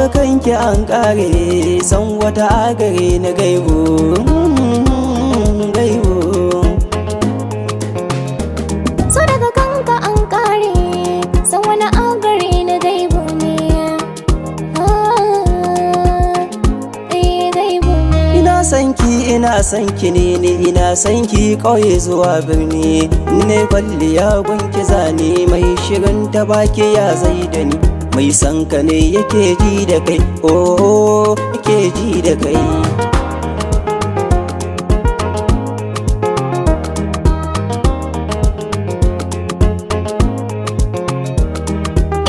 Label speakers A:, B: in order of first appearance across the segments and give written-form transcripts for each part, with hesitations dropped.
A: daga kanki an kare, san wata agare na gaibu, gaibu.
B: So daga kanka an kare, san wani agare na gaibu ne. Ah, eh, gaibu ne.
A: Ina san ki, ina san ki ne ni, ina san ki kauye zuwa birni. Ne kwalliya gunki zane, mai shirin ta baki ya zai da ni. Mai san ka ne yake ji da kai, oh, yake ji da kai.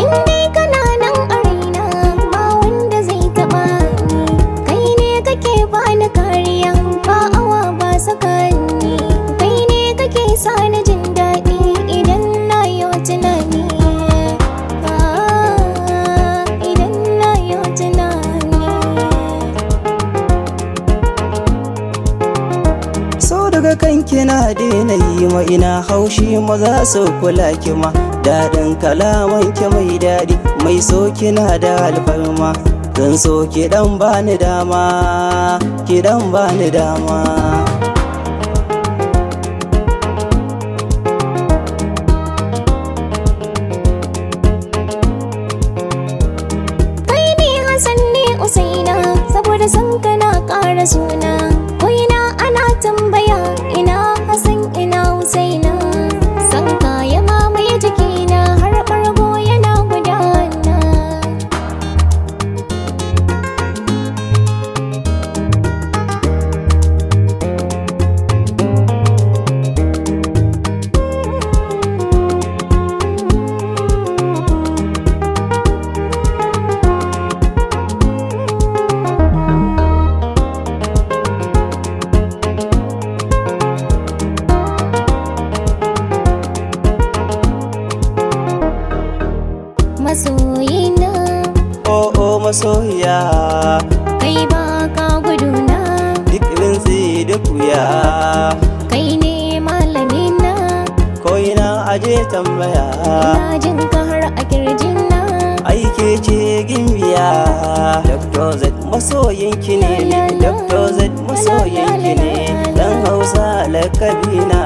B: In dai kana nan a raina, ba wanda zai taɓa ni. Kai ne kake bani kariya, ba awa ba sakani. Kai ne kake sa ni jin daɗi idan na yo tunani. Ah, idan na yo tunani.
A: So daga kanki na daina yi ma, ina haushi maza su kula ki ma. Daɗin kalaman ki mai daɗi, mai so kina da alfarma. Zan so ki dan bani dama, ki dan bani dama.
B: Kai ne Hassan ne Usaina, saboda san kana ƙara suna. Koina ana tambaya ina Hassan ina Usaina. San ka ya mamaye jikina har ɓargo yana gudana. Masoyina,
A: Oh oh masoyiya,
B: kai ba ka guduna.
A: Duk rintsi duk wuya,
B: Kai ne malamina,
A: ko ina aje tambaya.
B: Ina jin ka har a kirjina.
A: Aike ce gimbiya. Dr. Z masoyinki ne ni, Dr. Z masoyinki ne. Dan Hausa lakabina.